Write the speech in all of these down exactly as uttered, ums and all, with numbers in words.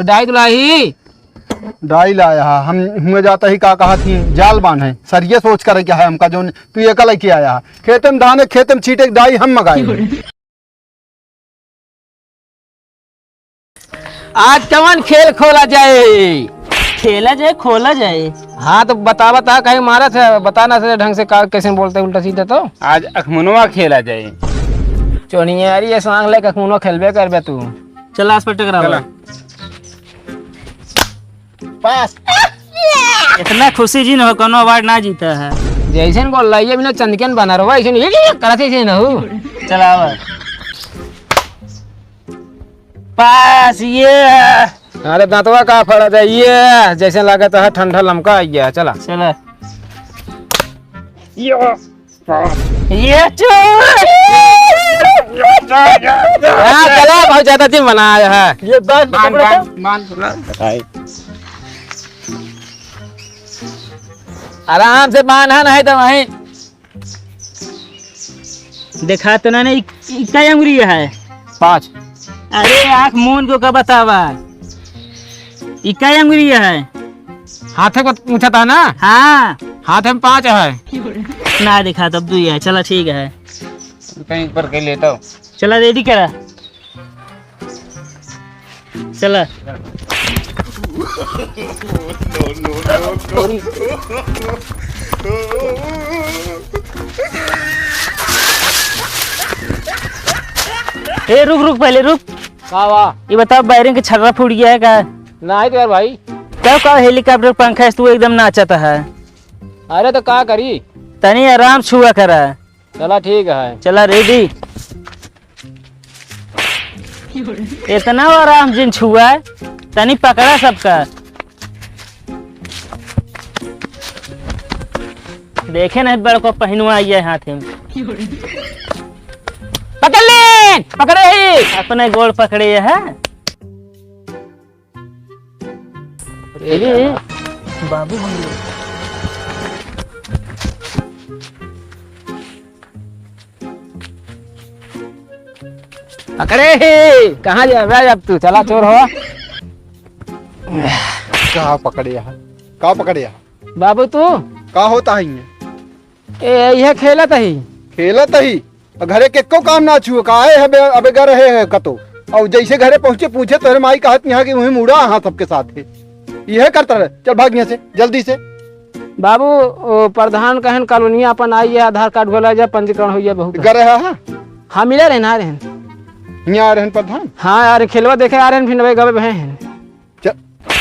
डाई तो लाही। डाई लाया है, हम हुए जाता ही का कहा थी, जाल बांध है, सर ये सोच करे क्या है हमका, जो तू ये का लेके आया है, खेते में धान है, खेते में छीटे, डाई हम मगाए। आज कवन खेल खोला जाए? खेला जाए, खोला जाए। हाँ, तो बतावा, ता कहीं मारा था, बताना था ढंग से, का, कैसे बोलते उल्टा सीधा तो। आज अखमुनवा खेला जाए। चोनिया यार, ये सांग ले, अखमुनवा खेलबे करबे तू। चल, आस पर टकरावा। चला। पास। इतना खुशी जिन हो, कोनो अवार्ड ना जीता है। जैसे बोल रहा है, ये बिना चंद के बना रहा है, ऐसे नहीं, ये, ये करते ऐसे ना हो। चला आवा। पास, ये। अरे दांतवा का फड़ा जाए, ये जैसे लागत है ठंडा लमका आ गया, चला। चला। ये। ये चोर। हाँ, चला, बहुत ज्यादा दिन बनाया है। ये बांध, बांध, पकड़ बांध, तो। बांध, बांध। आराम से बांधा, नहीं तो वहीं। देखा तो ना, नहीं, इ-, इक्का अंगुरी है। पाँच। अरे, आँख मूंद को का बतावा? इक्का अंगुरी है। हाथे को पूछा था ना? हाँ। हाथे में पाँच है। ना देखा, तब दुई है। चला, ठीक है। कहीं ऊपर कहीं लेता हूँ। चला, रेडी करा। चला। ए, रुक, रुक, पहले रुक। का बा? ये बताओ, बैरिंग के छर्रा फूट गया है का? नहीं तो यार भाई। तब का हेलीकॉप्टर पंखा है, तू एकदम नाचत है। अरे तो का करी? तनी आराम छुआ करा। चला ठीक है। चला रेडी। इतना आराम जिन छुआ है, तनी पकड़ा सबका। देखे नहीं बड़को पहिनवा आई है हाथ में। पकड़ ले, पकड़े ही। अपने गोड़ पकड़े है। अरे, बाबू हम लोग। पकड़े ही, कहाँ जाबे अब तू? चला चोर हो। का पकड़े है? का पकड़े है? बाबू तू? का होता है ये? ए, यह खेलत ही। खेलत ही? और घरे के को काम ना छुओ, का है, अबे, अबे गर है, है कतो। और जैसे घरे पहुँचे, पूछे, तोहरे माई कहत यहाँ कि वहीं मुड़ा, हाँ, सबके साथ है। यह करता रहे, चल भाग यहाँ से, जल्दी से। बाबू, ओ, प्रधान कहन कॉलोनिया अपन आई है, आधार कार्ड खोला जा, पंजीकरण हो जाए, बहुत गर है, हाँ? हाँ, मिले रहन, आ रहन। यहाँ आ रहन प्रधान? हाँ, आ रहन, खेलवा देखे आ रहन, फिर नवे गवे भए हैं। चल,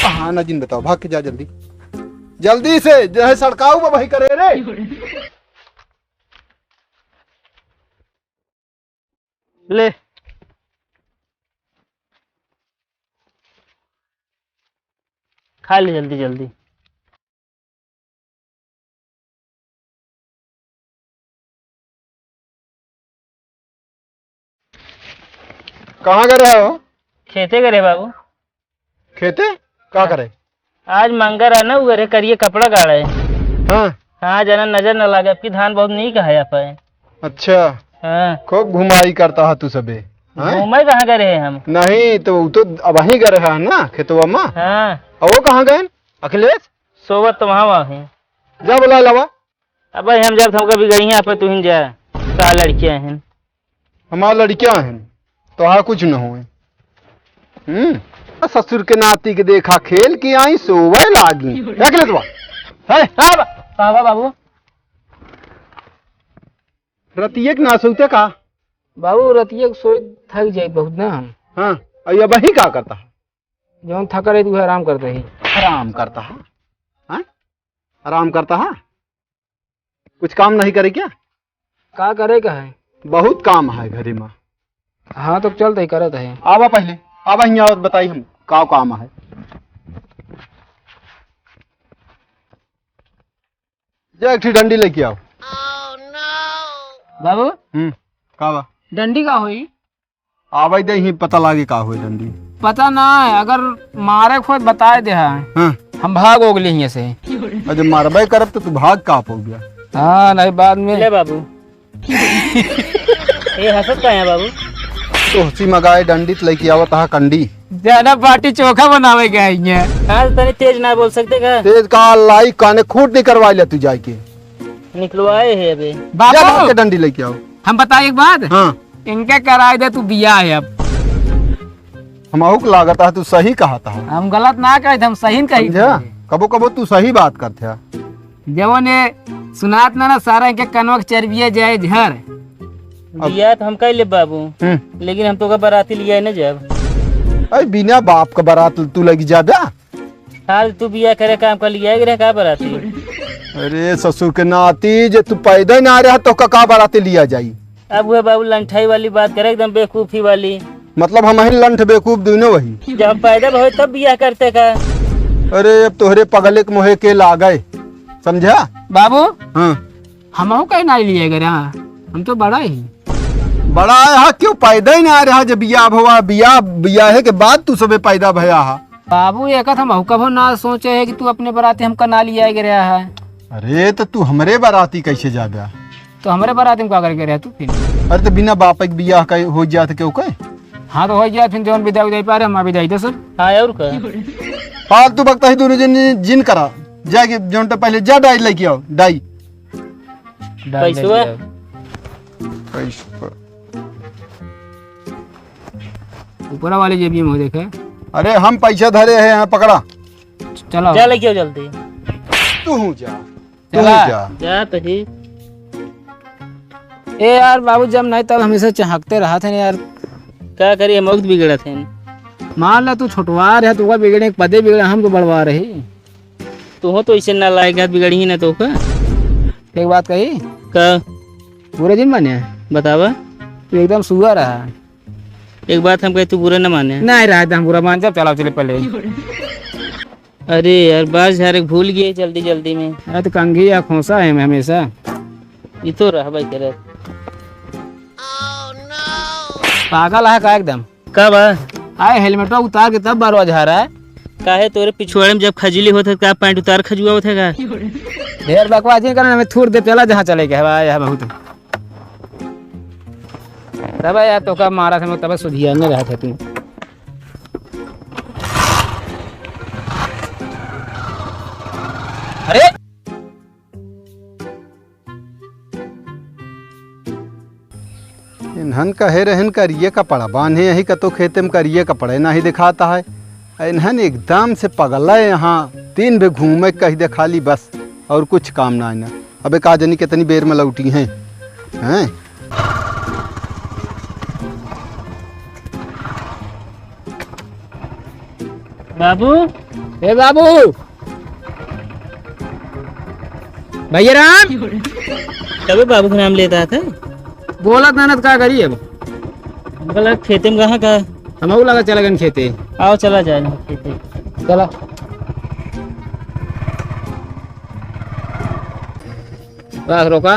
हाँ, ना जिन बताओ, भाग के जा जल्दी। जल्दी से, जो है सड़काऊ में वही करे रे। ले। खा ले जल्दी जल्दी। कहाँ गए रहे हो? खेते गए रहे बाबू। खेते? का करे? आज मंगर है ना, उगरे करिए कपड़ा गाड़े। हाँ। हाँ, जना नजर न लागे, आपकी धान बहुत नीक है आप। अच्छा। हाँ। खूब घुमाई करता है तू सबे। हाँ? घूमे कहाँ गए रहे हम? नहीं, तो वो तो अब वहीं गए रहे हैं ना, खेतवा में। हाँ। और वो कहाँ गए? अखिलेश? सोवत तो वहाँ, वहाँ है। जा बुला लावा। अब भाई हम जात हमका बिगड़िया पे तू ही जा। कहा लड़कियां हैं। हमार लड़कियां हैं, तोहार कुछ न होए। हम्म, आ ससुर के नाती के देखा खेल के आई सोवे लागी। देख ले तो। है, का बा-, का बा बाबू? रतिये के ना सोते का? बाबू, रतिये के सोए थक जाई बहुत ना हम। हाँ, और ये वही का करता है? जौन थका रही, तू आराम करता ही। आराम करता है? हाँ? आराम करता है? कुछ काम नहीं करे क्या? का करे का है? बहुत काम है घरे में। हाँ, तो चलत ही, करत ही। आवा पहले, आवा हियाँ और बताई हम का काम है। जा एक ठी डंडी लेके आओ। बाबू, हम्म, का बा? डंडी का होई? आवे दे ही पता लागे का होई डंडी। पता ना है, अगर मारे को होई बताए दे है। हाँ। हम भाग ओगले हियाँ से। अरे मारबे करब तो तू भाग का पो गया? हाँ, नहीं बाद में। ले बाबू। ये हंसत का है बाबू? तोहसी मगाए डंडी त लइके आवत हा कंडी। ज्यादा बाटी चोखा बनावे के आई है। हाँ, तो तनी तेज ना बोल सकते का? तेज का लाई काने खूट निकरवा ले तू जाइके। निकलवाए है अबे। बाबू! जा के डंडी लइके आओ। हम बताई एक बात? हाँ। इनके कराए दे तू बियाह है अब। हमहू के लागत है तू सही कहत है। हम गलत ना कहे थे, हम सही कही समझा? थे। कबो कबो तू सही बात करत है। जवन ये सुनात ना, ना सारा इनके कनवा के चरबिया जाए झर। अब बियाह तो हम कर ले बाबू, हम्म। लेकिन हम तो का बराती लिया ना जाब। अरे बिना बाप का बरात तू लगी जाबे? हाल तू बियाह करे काम कर लिया रहे का बराती? अरे ससुर के नाती, जे तू पैदा ही ना रहा तो का, का बराती लिया जाई? अब वह बाबू लंठाई वाली बात करे, एकदम बेवकूफी वाली। मतलब हम ही लंठ बेवकूफ दोनों वही। जब हम पैदा भवे तब बियाह करते का? अरे अब तोहरे पगले के मोहे के लागे, समझा? बाबू, हाँ। हमहू कहीं ना लिए गए, हाँ, हम तो बड़ा ही। बड़ा है, हाँ, क्यों पैदा ही ना रहा जब बियाह भवा, बियाह, बियाहे के बाद तू सबे पैदा भया हा। बाबू, एक हमहू कभो ना सोचे है कि तू अपने बराती हमका ना लिया गया है। अरे, तो तू हमरे बराती कैसे जाबे? तो हमरे बराती में का करके रह तू फिर? अरे, तो बिना बाप के बियाह का हो जात क्यों कहे? हाँ, तो हो जात फिर जौन विदाई उदाई पा रहे, हम विदाई दे सब। हाँ, और का? फालतू बकता ही दोनों जन जिन करा। जाके जौन तो पहले जा डाई लेके आओ, डाई। डाल पैसवा? दे दिया। पैसवा। ऊपरा वाले जेबी में हो देखे। अरे हम पैसा धरे हैं, यहाँ पकड़ा। चलो। जा लेके आओ जल्दी। तू हूँ जा। तू चला। हूँ जा। जा तो ही। ए यार बाबू, जब नहीं तब हमेशा चहकते रहा थे यार। का करी, हम बहुत बिगड़ा थे। मान ला तू छोटवा रहे, तू बिगड़े, पदे बिगड़े, हम तो बढ़वा रही। तू हो तो इसे ना लायक है, बिगड़ी ही ना तो का। एक बात कही? का? बुरा जिन माने। बतावा। तू एकदम सुअर है। एक बात हम कहे, तू बुरा ना माने। नहीं रहा, हम बुरा मान जाब, चलाओ चले पहले। अरे यार, बास झारे भूल गए जल्दी जल्दी में। अरे तो कंघी या खोसा है मैं हमेशा। ये तो रह भाई करे। पागल है का एकदम? का बा? आए हेलमेटवा उतार के तब बारवा झारा है। काहे तोरे पिछुआड़े में जब खजुली होत है, का पैंट उतार खजुआ होत है का? ढेर बकवास जिन करना, हमें थूर दे, चला जहाँ चले के हवा, यह बहुत। तब यार तो का मारा था, तब सुधिया में रहा था तू। अरे! इन्हन कहे रहन करिए कपड़ा बांधे, यही कतो खेते में करिए कपड़े नाही दिखाता है। इन्हन एकदम से पगला है, यहाँ दिन भे घूमे कही दे खाली बस, और कुछ काम ना है ना। अबे का जनी कितनी बेर में लौटी हैं, हैं? बाबू, ए बाबू, भैया राम। तबे बाबू के नाम लेता था। बोलत ना, ना तो का करी अब? हमका लगा खेते में कहाँ का? हमहू लगा चला गन खेते। आओ चला जाए खेते। चला। बस रोका।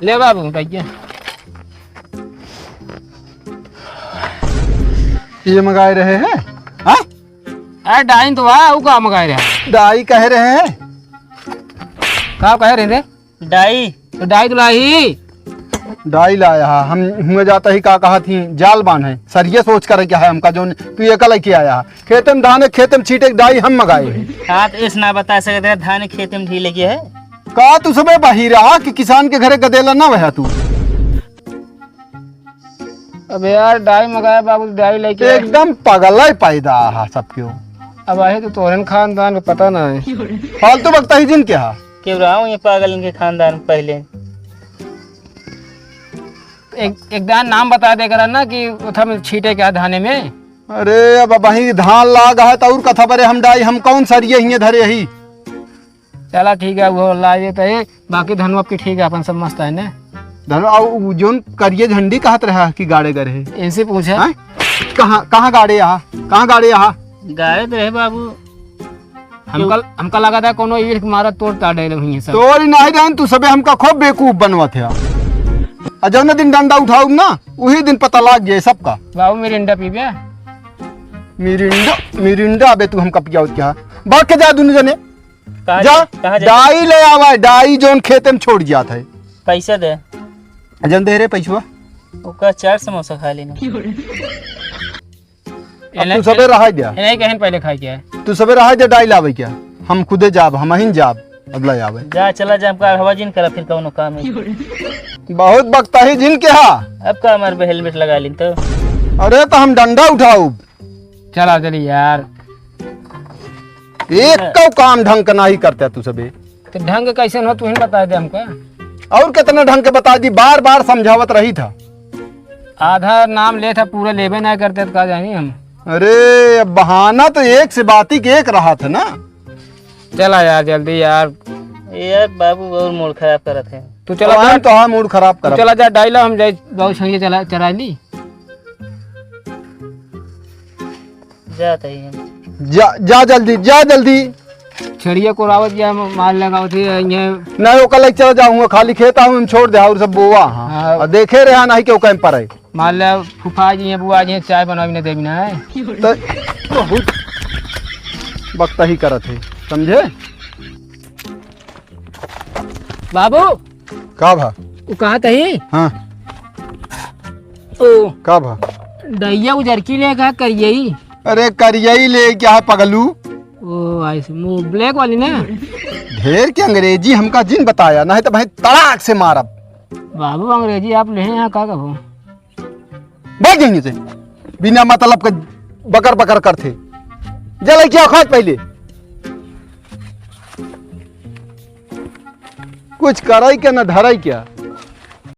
ले बाबू, भैया। ये मंगाए रहे हैं? हाँ? अरे डाइन तो बा, वो का मंगाए रहे? डाई कहे रहे हैं? का कहे रहे रे? डाई। तो डाई तो लाई। डाई लाया है, हम हुए जाता ही का कहा थी, जाल बांध है। सर ये सोच कर क्या है हमका जोन, तू ये का लेके आया है? खेते में धान है, खेते में छीटे के डाई हम मंगाए हैं। हाँ, तो इस ना बता सकते हैं, धान खेते में ढीले की है। का तू सबे बहिरा कि किसान के घरे गदेला ना वहा तू? अबे यार, डाई मंगाया बाबू, डाई लेके आए। एकदम पगला ही पैदा आहा सब क्यों। अब आहे तो तोहरन खानदान का पता ना है। फालतू बकता ही जिन क्या? क्यों रहा हूँ ये पागल इनके खानदान पहले। एक, एक दान नाम बता दे करा ना कि उथा में छीटे क्या धाने में। अरे अब वही धान लाग है तो और कथा बरे हम डाई, हम कौन सरिये हिये धरे ही। चला ठीक है, वो ला देते हैं। बाकी धनु आपकी ठीक है, अपन सब मस्त है ने? धनु, आ, उ जोन करिए झंडी कहत रहा कि गाड़े गए रहे? इनसे पूछे। हैं? कहाँ, कहाँ गाड़े यहाँ? कहाँ गाड़े यहाँ? गाड़े तो रहे बाबू। हमका, हमका लगा था कोनो ईंट के मारा तोड़ ताड़ डाले हुई सब। तोड़ ही नहीं रहन, तू सबे हमका खूब बेवकूफ बनवा थे। आ जौन दिन डंडा उठाऊ ना, वही दिन पता लाग गया सबका। बाबू मिरिंडा पीबे? मिरिंडा, मिरिंडा अबे तू हमका पियावत क्या? भाग के जा दोनों जने। कहाँ जा, जा-, कहाँ जा? डाई ले आवा, डाई जोन खेते में छोड़ जात है। पैसा दे। जन दे रे पैसवा। ओका चार समोसा खा लेना। अब तू सबे रहाई द्या। एने कहन पहले खाए क्या है? तू सबे रहाई द्या, डाई लावे क्या? हम खुदे जाब, हमहिन जाब, अगला आवे। जा, चला जा, हमका अढ़वा जिन करा, फिर कौनो काम है। बहुत बकताही जिन के हा। अब का हमार पे हेलमेट लगा लीन तो? अरे तो हम डंडा उठाउब। चला चली यार। एक कौ काम ढंग का नाही करते तू सबे। तो ढंग कैसे हो, तू ही बता दे हमका। और कितना ढंग के बता दी, बार बार समझावत रही था। आधा नाम ले था, पूरा लेबे ना करते तो का जानी हम। अरे, अब बहाना तो एक से बाती के एक रहा था ना। चला यार, जल्दी यार। यार, बाबू और मूड खराब करत है। तू चला अब जा, हम तो हाँ, मूड खराब तू करब। चला जा, डाइला हम जाई, बाबू संगे चला, चरा ली। जात ही हम। जा, जा जल्दी, जा जल्दी। छेड़िया को रावत या माल लगावत है, ये नहीं, ओका लइके चला जाऊंगा, खाली खेत आऊँ, हम छोड़ दे, और सब बोवा, हाँ। हाँ। और देखे रहा नहीं कि ओका पर है। मान ले, फूफा जी हैं, बुआ जी हैं, चाय बनावे न देवी ना है। तो बहुत बकताही करत है, समझे? बाबू, का भा? वो कहा तही? हाँ। ओ, का भा? डैया उजरकी ले का करियई? अरे, करियई ले क्या है, पगलू? ओ, आई सी, वो ब्लैक वाली ना? ढेर के अंग्रेजी हमका जिन बताया, नहीं तो भाई तड़ाक से मारब। बाबू, अंग्रेजी आप ले हैं यहाँ, का कहो? भाग यहीं से, बिना मतलब के बकर बकर करते। जा लइके आओ, खात पहले। कुछ करई क्या न धरई क्या,